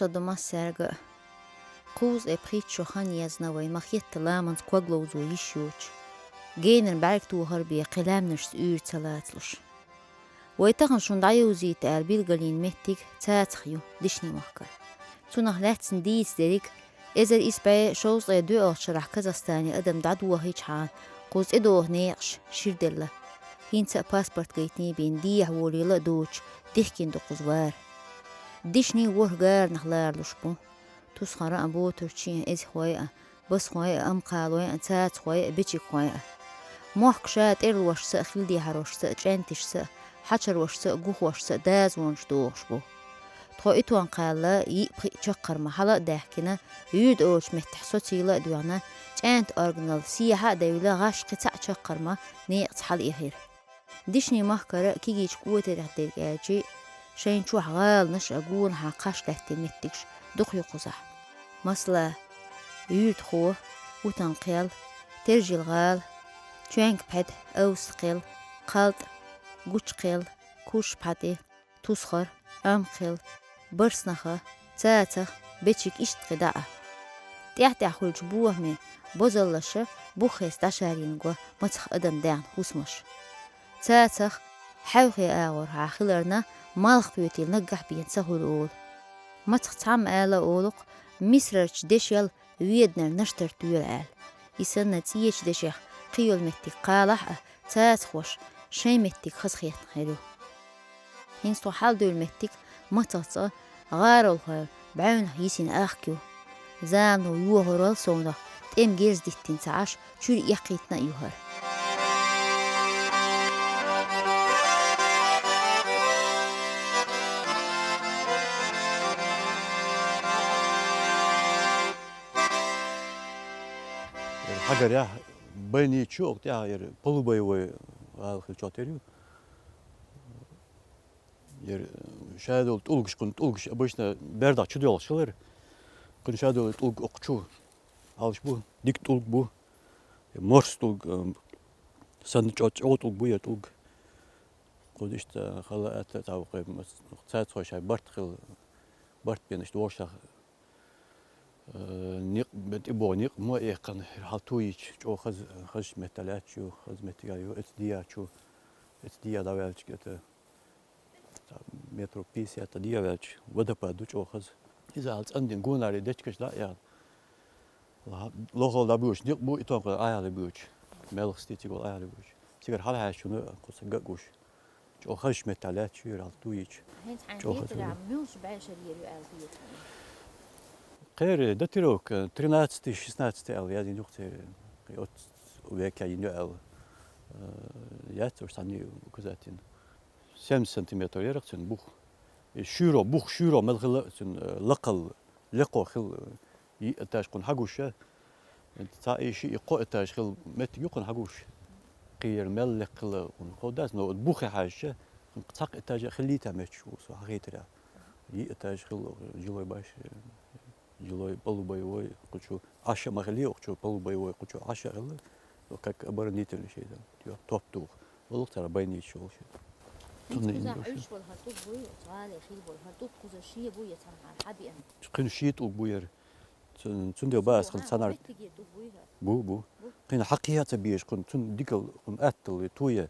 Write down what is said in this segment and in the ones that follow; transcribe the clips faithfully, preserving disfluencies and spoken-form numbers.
Нохча ду массаьрга а. Кхузткъеи пхийтта шу хан езна вай, ма хетта ламанца ког ловзо йиш йоцуш. Генара бӀаьрг тохар бен кхин лаьмнашца уьйр ца лацалуш. Вай тахана шуна дӀайовзийта аьлла билгалйина меттиг цацах ю Дишни-махкара. Цунах лаьцна дийца дерриг эзар исс бӀе шовзткъе доьалгӀачу шарахь Казахстане адам дӀадохийчхьана, кхуза тӀедогӀу некъаш ширделла. ХӀинца а паспорт гайтиний бен дехьа волийла а доцуш, дихкина ду кхуза вар. Дишни ворхӀ гаранах ларалуш бу. Тусхара а, ботарчийн а, эзихой а, басхой а, амхалой а, цацахой а, бечигхой а. Мохк ша тӀерлошца а, хилдехьаршца а, чӀаьнташца а, хьачаршца а, гухошца а дазонаш дохуш бу. Тхо Итон-кхаьлла йиъ-пхиъ чаккхарма хьала а даьхкина, юьрда олучу меттехь социйла а доьгӀна, чӀаьнта органал сехьа а девлла, гӀаш кхин цхьаъ чаккхарма некъаца хьалаэхира. Дишни-махкара кегийчу котарехь дерг аьлча, шайна чохь гӀаланаш а, гонахьа кхаш лаьттина меттигаш дукха ю кхузахь. Масала, Юьртахо, Утан-кхел, Тержил-гӀала, Чоьнга-Пхьед, Авса-кхел, КхалтӀа, Гуча-кхел, Куш-ПхьатӀи, Тусхар, Амхел, Барснаха, Цацах, Бечиг, иштта кхин дӀа а. ТӀаьхь-тӀаьхьа хуьлучу бохаме бозаллаша бух хеца дӀашарйина го мацах адам даьхна хӀусамаш. Цацах хьаьвхе агӀорхьа хиларна, малх кхетийла наггахь бен ца хуьлу олу. Мацах цхьамма ала а олу-кх, Мисрарчу дешел Веданара наштар тоьлу аьлла. И санна цӀечу дешех кхин йолу меттиг кхалахь а, цацахоша шайн меттиг хазахетта хир ю. ХӀинца тхо хьалдевлла меттиг мацах цкъа гӀаролхойн бӀаьвнах йисина ахка ю. Замано йохорал совнах тӀеман герз диттина ца Ӏаш, чуьра эккхийтина а ю хӀара. Хьагарехь, байничу, оха тӀехь яра полубоевой гӀала хилчохь тера ю. Яра шадолу тӀулгаш, кхуьнан тӀулгаш обычно бердах чу доьлхуш хилар. Кхуьнан шадолу тӀулг окху чу хьалаш бу, дика тӀулг бу. Морс тӀулг, э, санна чӀо-, чӀогӀа тӀулг бу яра тӀулг. Кхуза иштта хала атта а цхьа вукху, цаьрца хой шайн барт хилла, барт бен иштта вогӀуш сах. Э, некъ, бен тӀебогӀу некъ мо эккхана, хьал ту йича, чӀогӀа хаза, хазачу метта лаьтташ ю, хаза меттиг а ю, эца дия чу, эца дия дӀаваьлча, это, цхьа метров пятьдесят а дия ваьлча, водопад ду чӀогӀа хаза. Иза хьал цӀандина гонаре дечкаш дӀа а яхна. Лохал дӀабуьйш некъ бу, и тонкъа Ӏаяхьа буьйчу. Мелхастий цига волу Ӏаяхьа буьйчу. Цигара хьалахьаьжча, кхуза гаг гуш. ЧӀогӀа хазачу метта лаьтташ ю, хьал ту йича. ХӀинца хьайн чӀогӀа хаза хетарехь, муьлш бӀешар йер ю аьлла хетарехь? Кхеран датировка тринадцатый, шестнадцатый аьлла яздина ю-кх церан. Кхин оццу векехь йина ю аьлла. Э, яц уьш цхьанне указательно. Семьдесят сантиметр яра-кх цуьнан бух. И шуьйро, бух шуьйро мел хилла а цуьнан, э, лакхал, лекхо хилла, э, йиъ этаж кхунна хьагуш, э, цхьа и шиъ, и кхо этаж хилла меттиг ю кхунна хьагуш. Кхин яра мел лекха хилла кхунна хов дац, но бухе хьаьжча, кхунна цхьаккха этаж а хиллийта меттиг ву со хьахийтарехь. Йиъ этаж хилла, жилой баш, э, жилой, полубоевой, кху чу Ӏаш а ма хиллий, кху чу полубоевой, кху чу Ӏаш а хилла, как оборонительный шен, топ туху. Олу-кх цара байничаш олуш. Цунна кхузахь йина Ӏуьйш болу хӀара тӀулг буй, оцу гӀале хила болу хӀара тӀулг кхузара шен бу я цхьанхьара хьан биъна? Кхин шен тӀулг бу яра. Цун-, цундела баьс хила цхьанхьара. Меттиге тӀулг буй хӀара? Бу, бу. Бу? Кхин хьакхия а ца беш, кхин цунна дикал, кхин аттал, туя.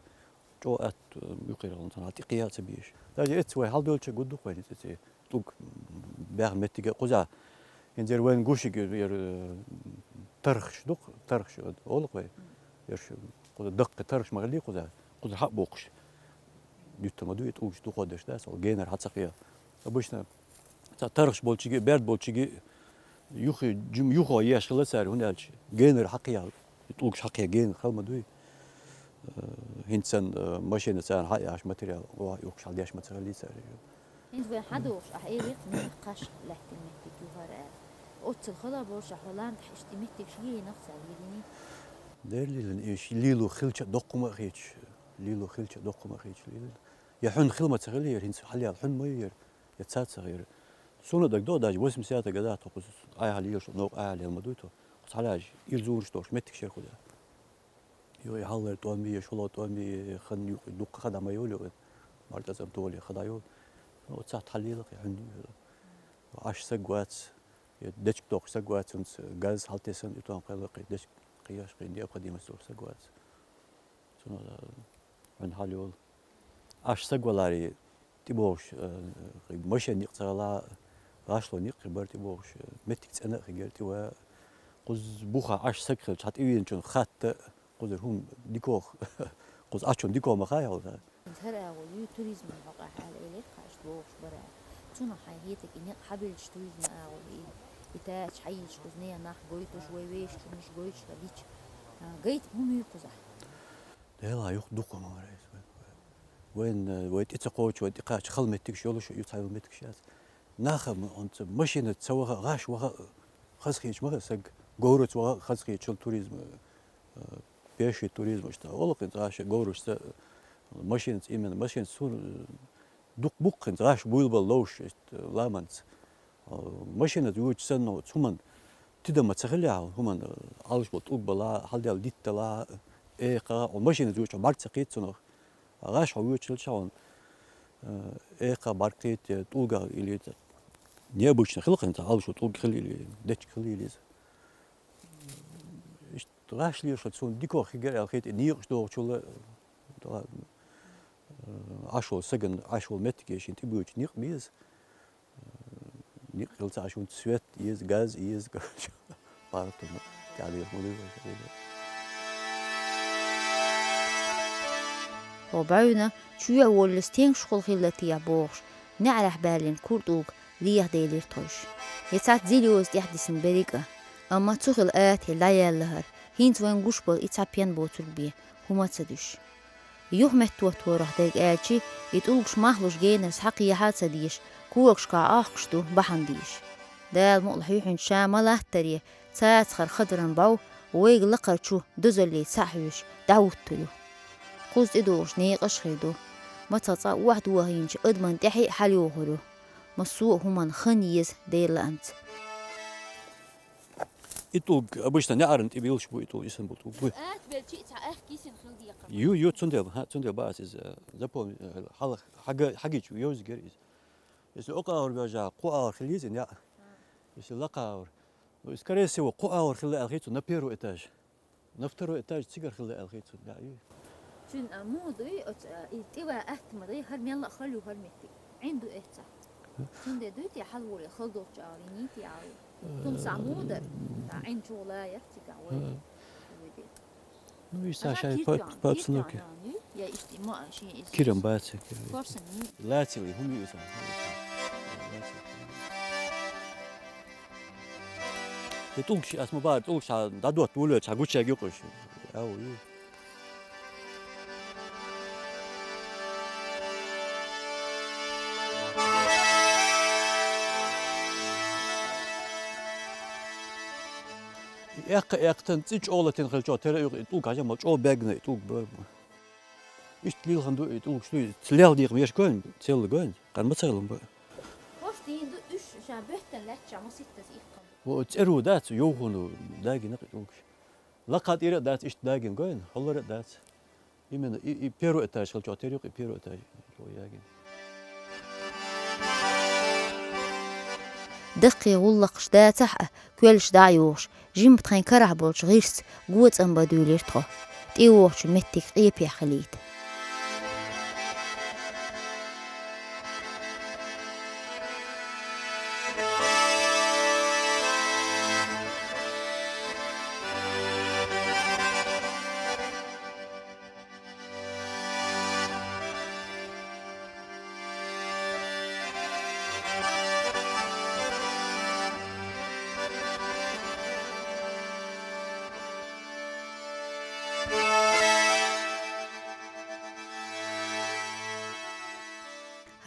ЧӀогӀа атта, э, юккъера хилла цхьанхьа тӀекхия а ца беш. Даже эцци вай хьалдоьлча гур ду-кх вайна эцци. ТӀулг баьхна меттиге кхуза. ХӀинца яра вайна гушиг яра, э, тархаш ду-кх, тархаш олу-кх вай. Ярш кхуза даккхий тархаш ма хиллий кхуза. Кхуза хьа а боккхуш. Юьттур ма ду и тӀулгаш дукхо дерш дац, ол генара хьа ца кхиа. Обычно цхьа тархаш болчиге, берд болчиге, юххе, жим-, юххо еш хилла цара, хӀунда аьлча генара хьакхиа, и тӀулгаш хьакхиа генара хала ма дуй. Э, хӀинца санна, э, машина царна хьа а яхьаш материал, оха юхкуш хьал деш ма ца хилли цара. ХӀинца вай хьадогӀуш, ахьа элира, некъ кхаш лаьттина меттиг ю хӀара аьлла. Оццул хала болуш, ахьа лам тӀехь иштта и меттигаш лелийнарх цара, лелийний? Дера лелийна, и ши-, лело хилча доккхума а хеташ, лело хилча доккхума а хеташ лелийна. Я хьуьнан хила ма ца хилли яра, хӀинца хьалаяьлла хьуьнан ма ю яра, я цацах яра. Суна дагадогӀу, даже восьмидесятых годах тхо кхуза Ӏайхьа лелаш, новкъа Ӏайхьа лела ма дуй тхо. Кхуза хьалаьжа, ира зураш долуш меттигаш яра кхуза. Йо, и хьалхара тӀом бе, шолгӀа тӀом бе, хан юкъа дуккха хада ма йолу, маркӀазам толи хада йолу. Ну, оццахь тхьаллийла кхин хьуьнан. Ӏаш саг вац, е дечка дохуш саг вац, цунца газ хьалтесан, и тон кхайла кхин дечка кхиеш, кхин необходимость долуш саг вац. Цунах, э, хьуна хьал йолу. Ӏаш саг валаре тӀебогӀуш, э, кхин машен никъ ца гӀала, гӀашло никъ кхин бара тӀебогӀуш, э, меттиг цӀена а кхин гера тӀе ва. Кхуза буха Ӏаш саг хилча, хьан тӀевеанчун хатта, кхузара хӀума дикох, кхуза Ӏачун дикох ма хаа хьо. ХӀара агӀо ю туризман хьокъехь аьлла элира кхаьчна бохуш бара. Цунах хьайн хетарг и некъ хьабилча туризман агӀо и, и тача хьайича кхуза нехан нах гойтуш, вай вешачунаш гойтуш дан дича. А, гайта хӀума ю кхузахь? Дела, юха дукха ма вара иза. Вайн, вай тӀе ца кхочу, вай тӀе кхача хала меттигаш йолуш, ю цхьа йолу меттигаш яц. Наха ма, онца машина ца ваха, гӀаш ваха, хазахийча ма хаза саг, говраца ваха, хазахийча туризм, э, пеший туризм, иштта, олу кхин цхьа ша говрашца, машинаца, именно машинаца суна, э, дукха буккхин цхьа ша буйла бала ловш, иштта, ламанца. Э, машинаца вуьйчу санна, цу хӀуман тидам ма ца хилла, хӀуман, э, Ӏалаш болу тӀулг бала, хьалдел диттала, э, экха, о, машинаца вуьйчу бӀарг ца кхийца цунах. ГӀаш хьо вуьйчу хилча хьуна, э, экха бӀарг кхийта, тӀулгах или, необычно хила кхин цхьа Ӏалашо тӀулг хила или, дечиг хила или иза. Иштта гӀаш леша цунна дикох хигара аьлла хета, и некъаш дохучул, э, Ӏаш волу сагана, Ӏаш волу меттиге шен тӀебуьйчу некъ беза. Некъ хила ца Ӏаш, хӀунда свет еза, газ еза, короче, парк туна тӀаьхьа деза, ма дуй вай. Хьо бӀаьвна чоь а воллалц тенгаша хула хилла техьа бохуш, неӀарехь баьллина кура тӀулг леха делира тхойша. Я цхьацца зилиоза тӀехь дисина берриг а, амма цу хила атахь дӀаяьлла хӀара, хӀинца вайн гуш болу и цхьа пен боцург бен, хӀума а ца дуьсуш. ЮхаметтахӀотторах дерг аьлчи, и тӀулгаш мах луш генарш хьакхехьа а ца дезаш, когашкахь Ӏохкуш ду бахьана дезаш. Дала мукъалахь хьуьйхьуьнчу ша ма латтаре, цацахара хадаран бӀов вайга лакхара чу дозалле цхьаъ хьоьжуш дӀахӀуттур ю. Кхуза тӀедогӀуш некъаш а хир ду. Мацах цкъа охьадохийначу адаман тӀаьхье а хьалайохур ю. Массо а хӀуманна хан еза Делан лаамца. И тӀулг обычно неӀарна тӀе билуш бу, и тӀулг, исан бу тӀулг бу. Атбелчи цхьа аьхка йисина хила декхар. Ю, ю, цундела, хьа, цундела бац иза, запомни, хьала, хьага-, хьагича йовза гера иза. Если окъа агӀор бежа, кху агӀор хила еза, неӀ. Если лакха агӀор. Ну, и, скорее всего, кху агӀор хила аьлла хи цу на первый этаж. На второй этаж цигара хила аьлла хи цу, неӀ, ю. Цуьнан, а, муха дуй, оцу, а, и тӀе ван атта ма дай, хӀара мелла а хала ю хӀара меттиг. Ӏин ду эццахь. Цундела дуй те хьалаволе, хала долчу агӀор, йиний те агӀор. Тумсахь муха дара? Ӏин чу гӀулаях цигахь вай. Ну, и са шай по-, по обстановке. Я ишти ма ши из. Кирам бац, кирам. Корсани. Лацили, хӀума ю иза. И тӀулгаш, ас ма бара, тӀулгаш дӀадотта вулвелча, гучаьрга юкъуш. Ау, ю. Эккха, эккхатан цӀи чӀогӀа латина хилча, тера юкъа и тӀулг хьажа ма чӀогӀа бегна и тӀулг бу. Иштта лилхана ду и тӀулгаш ду, лел дийкъа меш гойн, цел гойн, къан ма ца хилан бу. Хошта йийна ду уьш, ша беттан лаьттача, ма ситтаза иккхам. Во цӀеру дац, йовхуну дагина кхин тӀулгаш. Лакха тӀера а дац, иштта дагина гойн, хӀаллара а дац. Именно и, и первый этаж хилча, тера юкъа и первый этаж. Даккхий гӀуллакхаш дацахь а, коьллаш дӀа а йохуш, жимма тхайн карахь болчу гӀирсца гоцам бан дуьйлира тхо, тӀевогӀучу меттиг къепехь хилийта.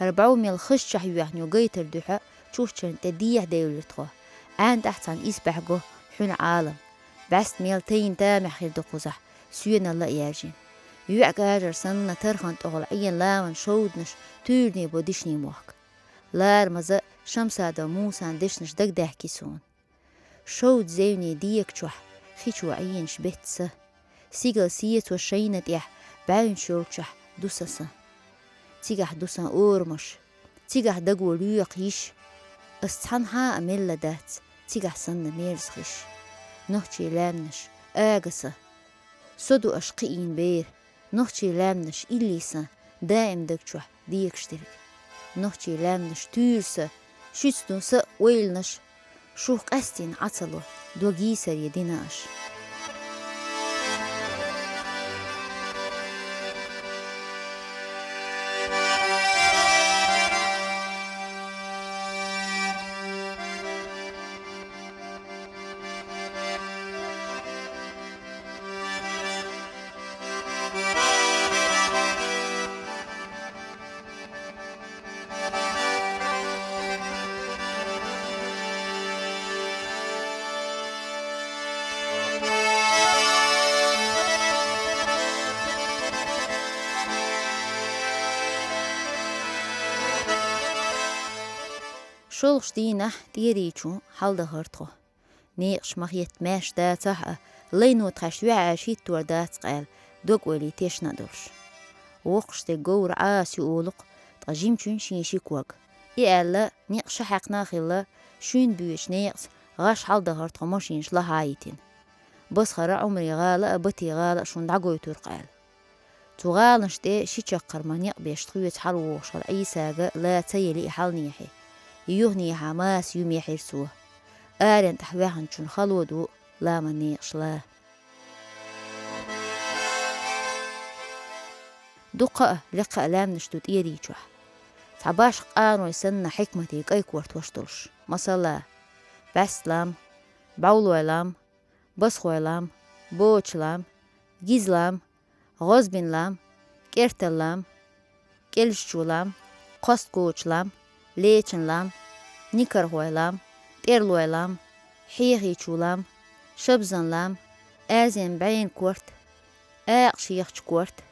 ХӀара бӀов мел хазчохь йоьхна ю гайтар дуьхьа чухчарна тӀе дехьа девлира тхо. Ӏаьнна тӀехь цхьана исбаьхьа го хьуьнан Ӏалам. БӀаьста мел тайна тамехь хир ду кхузахь, соьналла а яьржина. ЙоьӀан кажар санна тархан тӀехула Ӏен лаван шовданаш туьйранийн бо дишнийн мохк. Ларамаза Шамсадов Мусан дешнаш дагдаьхки суна. Шовда зевне декачохь хи чу Ӏенаш беттаса. Сигал сецо шайна тӀехь баьвнаш йолчохь ду сан са. Цигахь ду сан орамаш, цигахь даго лоьху йиш. Ас цхьанхьа а мелла дац, цигахь санна мерза хиш. Нохчий лаьмнаш, агаса. Со ду аш кхиийна бер, нохчий лаьмнаш иллий сан, даим даг чохь дегаш дерг. Нохчий лаьмнаш туьйра са, шуьца ду са ойланаш, шух къаьстина Ӏа ца ло, дог йийсаре дина аш. ШолгӀачу дийнахь тӀерийчу хьаладахара тхо. Некъаш ма хетта маьрша дацахь а, лайно тхаьш юьхьӀаьржа хӀиттор дац-кх аьлла, дог-ойла тешна а долуш. Воккхачу стеган говра Ӏаса ю олу-кх, ткъа жимачун шен ши ког. И аьлла, некъ ша хьаькхна а хилла, шуьйна боьдучу некъаца гӀаш хьаладахара тхо машинаш лахьа а йитина. Басхара Ӏумри-гӀала а, Бати-гӀала а шуна дӀагойтур-кх аьлла. Цу гӀаланаш тӀе ши чаккхарма некъ беш тхоьца хьалавогӀуш хилла Ӏийсага ла ца елли и хьалнехьа. Юханехьа маса юм яхьира цо. Аренна тӀехь ваьхначун хало ду ламан некъаш ла. Дуккха а, лекха а лаьмнаш ду тӀерийчохь. Цхьа башха къаной санна хьикмате кӀай корта ваша долуш. Масала, бӀаьста лам, бӀовлой лам, басхой лам, боча лам, гиза лам, гӀозбина лам, кӀертан лам, кӀелжачу лам, кхостагочу лам, лечан лам, никархой лам, тӀерлой лам, хьехийчу лам, шабзан лам, аьзен бӀенан корта, акъашехачу корта,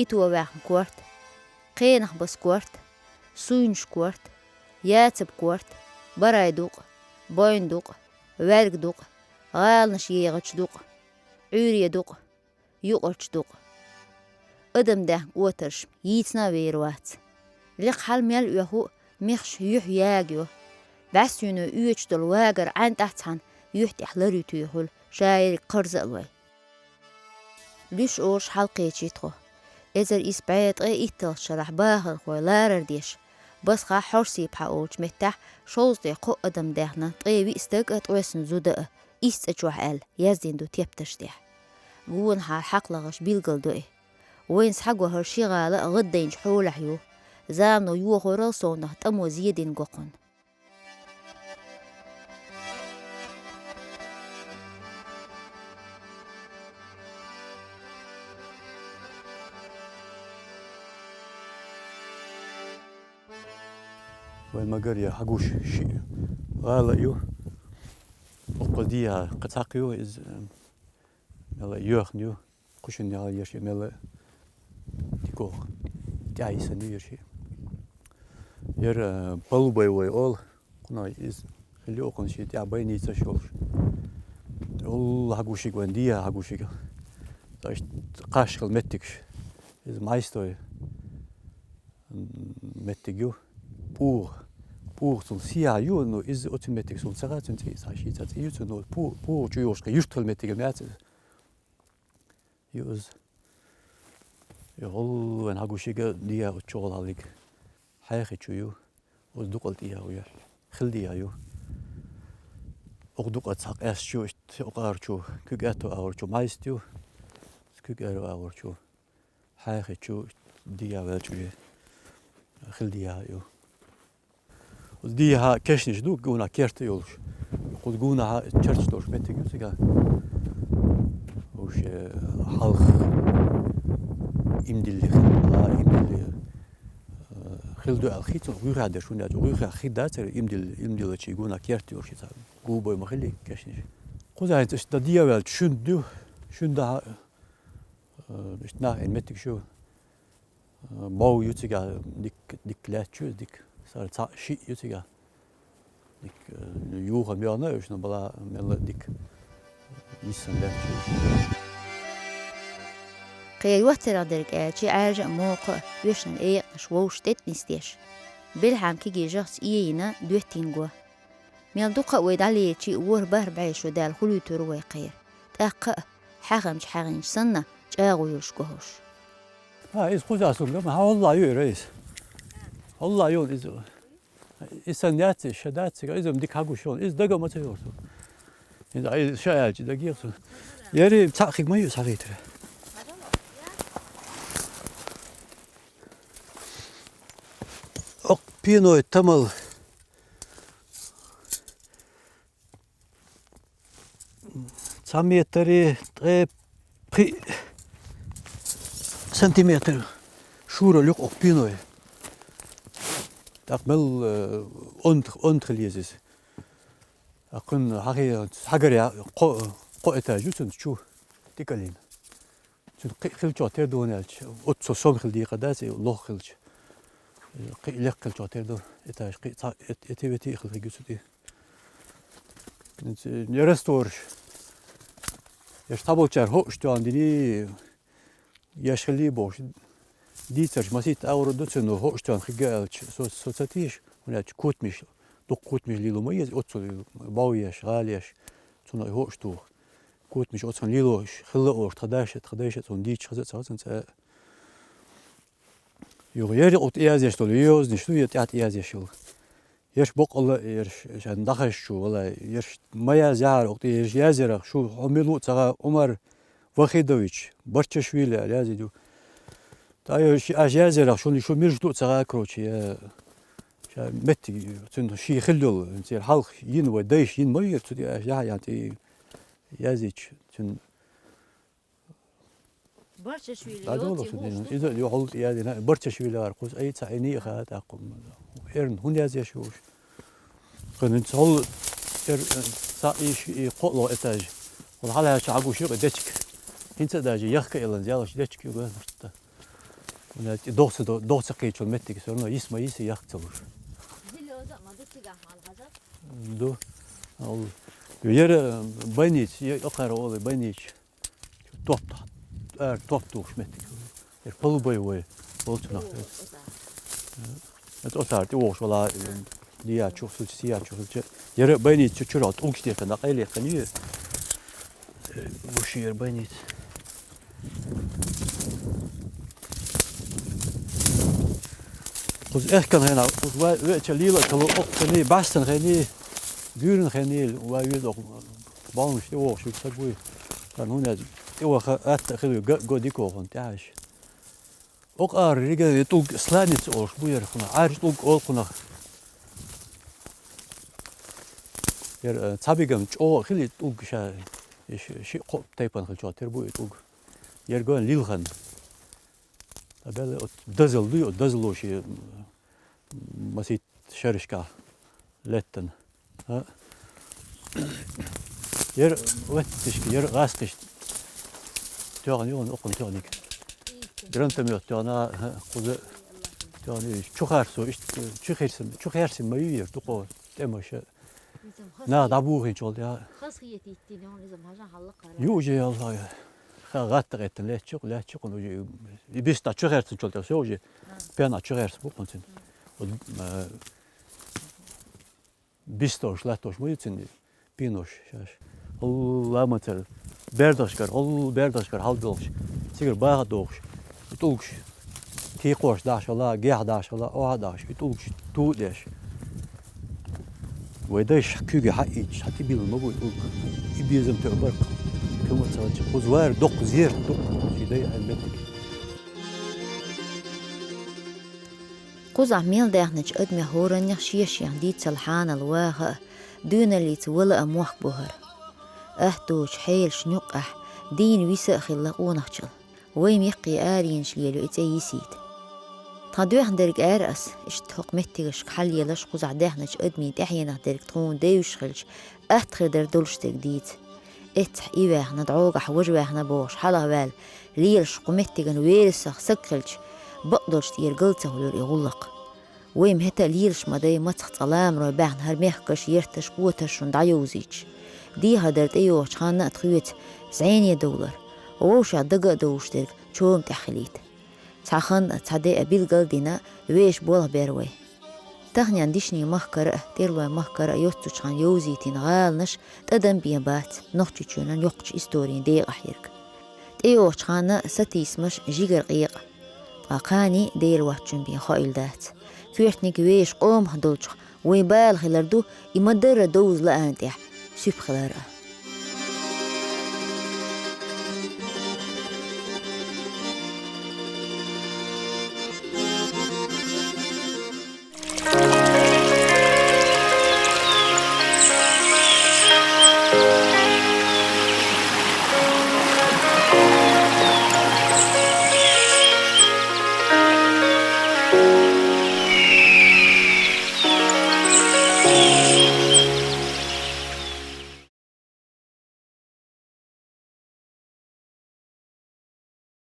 ито ваьхна корта, кхенах баса корта, суйнаш корта, яцаб корта, барай дукъ, бойн дукъ, ваьрг дукъ, гӀаланаш егӀачу дукъ, Ӏуьйре дукъ, юкъарчу дукъ. Адам даьхна отарш йийцина а вер вац. Лекха хьал мел оьху а, мехаш юьхь яга йо. БӀаьстуьйно оьцуш долу вагар ӀаьнтӀахь цхьана юьхь тӀехь лар ю туьйхуьлу, ша ерриг кхарза а лой. Луьш олуш хьалакхечи тхо. Эзар исс бӀе ткъе итталгӀачу шарахь бахархой ларар деш, Басхахь Хьорсипхьа олучу меттехь шовзткъе кхо адам даьхна, ткъе виъ стаг а, ткъайоьсна зуда а, исс цӀа чохь аьлла, яздина ду тептарш тӀехь. Гонахьара хьакхалгӀаш билгалдо и. Вайна схьагу хӀара ши гӀала а гӀаддайначу хьолехь ю. Замано йохорал совнах тӀамо зен дина го кхунна. Вайн магар я хьагуш шиъ гӀала а ю. Оккхул дийхьа кхин цхьаккха ю иза, мел а йоьхна ю. Кхушинна ял еши мел а дикох тӀаьхьа йисина ю еши. Яра, э, полубоевой олу, кхуьнан иза хилла ю кхунна шен тӀехь бойницаш йолуш. Уллу хьагушиг вайн дийхьа хьагушиг. Даьшта кхаш хила меттигаш. Иза майстой меттиг ю. ПӀугӀа. ПӀугӀа цунна сиха ю, ну, иза оцу меттиг суна ца хаьа, цуьнан цӀе, цхьа ши цӀа цӀе ю цуьнан, ну, пу-, пӀугӀа чу йогӀуш кхин юьртахь меттиг ма яц иза. Ю иза. Ю гӀуллан хьагушига дийхьа оцу чохь хьаллиг. Хьехи чу ю. Оцу дукъал тӀехьа ю. Хила дийхьа ю. Оха дукъа цхьа къаьсташ ю, иштта окъара чу, куьг аьтту агӀор чу майст ю. Куьг аьрру агӀор чу. Хьехи чу дийхьа ваьлча уже хила дийхьа ю. Оцу дийхьа кешнаш ду, гуна керта йолуш. Кху гунахьа черташ долуш меттиг ю цигахь. Уьш, э, хьалха имдилли хила, имдилли, э, хила ду аьлла хи цунах гӀуьйхьа деш, хӀунда аьлча гӀуьйхьа хи дацара имдилли, имдиллачий гуна керта йолуш и цхьа губой ма хили кешнаш. Кхузахь иштта дийхьа ваьлча шуьнда ду, шуьнда хьа, э, иштта нах эн меттиг шу. Бов ю цигахь дик, дик лаьтташ ю, дик. Сара цхьаъ шиъ ю цигахь. Дик, э, юха мелна уьш, ну, бала мелла дик. Йиссан лаьтташ ю уьш. Кхеран йоццарах дерг аьлча, Ӏаьржа а, мокха а, оьшнан экъанаш вовшаш тӀетӀа нисдеш. Белхьам кегий жагӀца ийина, доьттина го. Мел дукха а вай дӀалелача а, ворхӀ-бархӀ бӀе шу даьлла хулуьйтур вай кхера. ТӀаккха а, хьаьхамча хьаьхинча санна, чӀагӀо йолуш го хӀорш. А, иза кхузахь суна гама, хьан хӀаллахь ю и рейс? ХӀаллахь ю иза. Иза сан яц, иза ша дац, иза-м дика хьагуш йолу. Иза дага ма ца йора суна. Иза, иза ша аьлча дагийра суна. Яри цхьаъ хиг ма ю схьахийтара. Окху пеной тамал цхьа метр и ткъе пхиъ сантиметр шура луьйкъу окху пеной. ТӀаккха мел, э, онда, онда хила еза иза. Акхунна хьахи-, хьагарехь кхо, кхо этаж ю цуьнан чу, тӀекӀалийна. Цуьнан кхин а хиллачух тера ду хӀунда аьлча, оццул сом хила декхар дац и лоха хилча. Кхин а лекха хиллачух тера ду этаж, кхин а цхьа эт-, эти-вети а хила хир ю цу тӀе. ХӀинца я раствораш, я цхьаболчара хӀоъуш тоьхна дини, еш хилий бохуш, дийцарш масийтта агӀор ду цуьнан хӀоъуш тоьхна хигга аьлча, со, со ца тийша, хӀунда аьлча котамаш, дукха котамаш лело ма еза, оццул бов еш, гӀала еш, цунах хӀоъуш туху. Котамаш оцхьана лело хилла олуш, тхан дайша, тхан дайша цунна дийцча хаза а ца хаза цӀа. Юха яра оцу тӀеязъеш долу йозанаш ду, я тӀаьхьа тӀеязъеш йолу. Ерш боккъалла а, ерш шайн дахарш чу валай, ерш ма язъяхьара оцу тӀе, ерш язъярах, шу хьо мила ву а ца хаьа, Ӏумар Вахидович Барчашвили аьлла язйина ю. Та ерш аша язъярах, шуна шу мила ду а ца хаьа, короче, я ша меттиг, цуьнан шен хилла йолу, церан хьалха йина вай дайша йина ма яра цу тӀе аша яхьа ян тӀе язйича, цуьнан Барчашвили дӀадолуш йоцу ю, хӀуш ду? Иза а ю хьул тӀе язйина, Барчашвили вара кхуза, ай ца Ӏийний а хаьа тӀаккха. Эрна хӀунда язъеш ю уьш? Кхин хӀинца хьул эр, ца ийш и кхоалгӀа этаж. Хьул хьалаьцча хьагуш ю кхин дечиг. ХӀинца а даже яхка а ялан, ялаш дечиг ю ган хӀорта. ХӀунда аьлча и догӀа ца до-, догӀа ца кхийчул меттиг, всё равно йис ма йиси, яхка ца луш. Ду. Хьул. Ю яра больница, я, окхара олу больница. Топ, ара топ тухуш меттиг. Яра полубоевой болу цунах. Аса оцара тӀе вогӀуш вала, дия чу хилча, сия чу хилча. Яра больница чу чуьра тӀулгаш дехкина, къайле кхин ю. Гуш яра больница. Кхуза эхкан хенахь, кхуза ва-, веача лела а ца ло, оккханий, баьстан хений, гуьйран хений, ва веза окху балнаш тӀе вогӀуш вуьгу саг вуй. Сан хӀунда аьлча тӀе ваха атта а хила вуьгу, го, го дика вохуна тӀаьхьа иша. Окхара рига и тӀулг сланица олуш бу яра хунах, Ӏаьржа тӀулг олу хунах. Яра, э, цхьабигам чӀогӀа а хила и тӀулг ша, и ши-, шиъ-кхоъ тайпана хилчохь тера бу и тӀулг. Яра гойн лилханна. Ткъа бел оцу дазал дуй, оцу дазало шен, м, масийтта шерашкахь леттана. А? Яра веттишка, яра гӀаскхишка. Тоьхна ю хьуна, окхунна тоьхниг. Гранатомёт тоьхна, а, кхуза тоьхна ю. Чу харцо, иштта, чу херсина, чу херсина ма ю яра, дукха тӀемаша. Нах дӀабухийначул тӀаьхьа. Хаза хетийтина, иза хьажа хьалла кхара. Ю уже ялла. Ха, гӀатта гӀеттина лаьттачу, лаьттачу хьуна уже. И бист а чу херцинчул тӀаьхьа, всё уже. Пен а чу херца бу хьуна цуьнан. Вот, э, бисташ, латташ ма ю цуьнан пенош шаьш. ХӀалла мацара, бердашкара, хӀалла бердашкара хьалдолуш, цигара баха а дохуш, и тӀулгаш. Кийкхош дахьаш хила, гехь дахьаш хила, охьа а дахьаш, и тӀулгаш ту а деш. Вай дайша куьйга хьаийча, хьан тӀебилла ма бу и тӀулг. И безам тоьа баркха. Кема а ца хилча, кхуза вара доккха зерат ду, ши дай аьлла меттиг. Кхузахь мел даьхначу адамех хӀораннех шен-шен дийцал хьанал ваха а, дуьйналлица вала а мохк бу хӀара. Атта доцучу хьелашна юккъехь дийна виса а хилла къонахчалла. Вай меккхий аренаш лело и цӀе йисийта. Тхан доьхна дерг ара ас, иштта хӀокху меттигашка хьаллелаш кхузахь даьхначу адамийн тӀаьхьенах дерг тхуна девзаш хилча, атта хир дара долуш дерг дийца. Эццахь и ваьхна, дӀогахь важа ваьхна бохуш хьалха ваьлла, лелаш кху меттиган верасах саг хилча, бакъдолчу тӀера гал ца хуьлура и гӀуллакх. Вай-м хӀета а лелаш ма дай мацах цкъа ламаро баьхна хӀара мехкаш, ерташ, къоташ шуна дӀайовзуьйтуш. Дехар дара тӀейогӀучу ханна а тхоьца зӀене довлар, вовшех дага а довлуш дерг чома тӀехь хилийта. Цхьа хан а, цхьа де а билгал а дина, вешан болх бер вай. Таханарча дийшача мехкара а, тӀералойн мехкара а йоццача хана йовзийтина гӀаланаш тӀадам бен бац Нохчийчоьнан йоккхача историн декъахь ерг. ТӀейогӀуча хана сатийсамаш жигара къекъа, ткъа кхане Дела воацачун бен хоийла дац. Коьртаниг вешан къомах долчух вайн бала хилар ду, и ма-дарра довза лаьна тӀехь суьпа хилар а.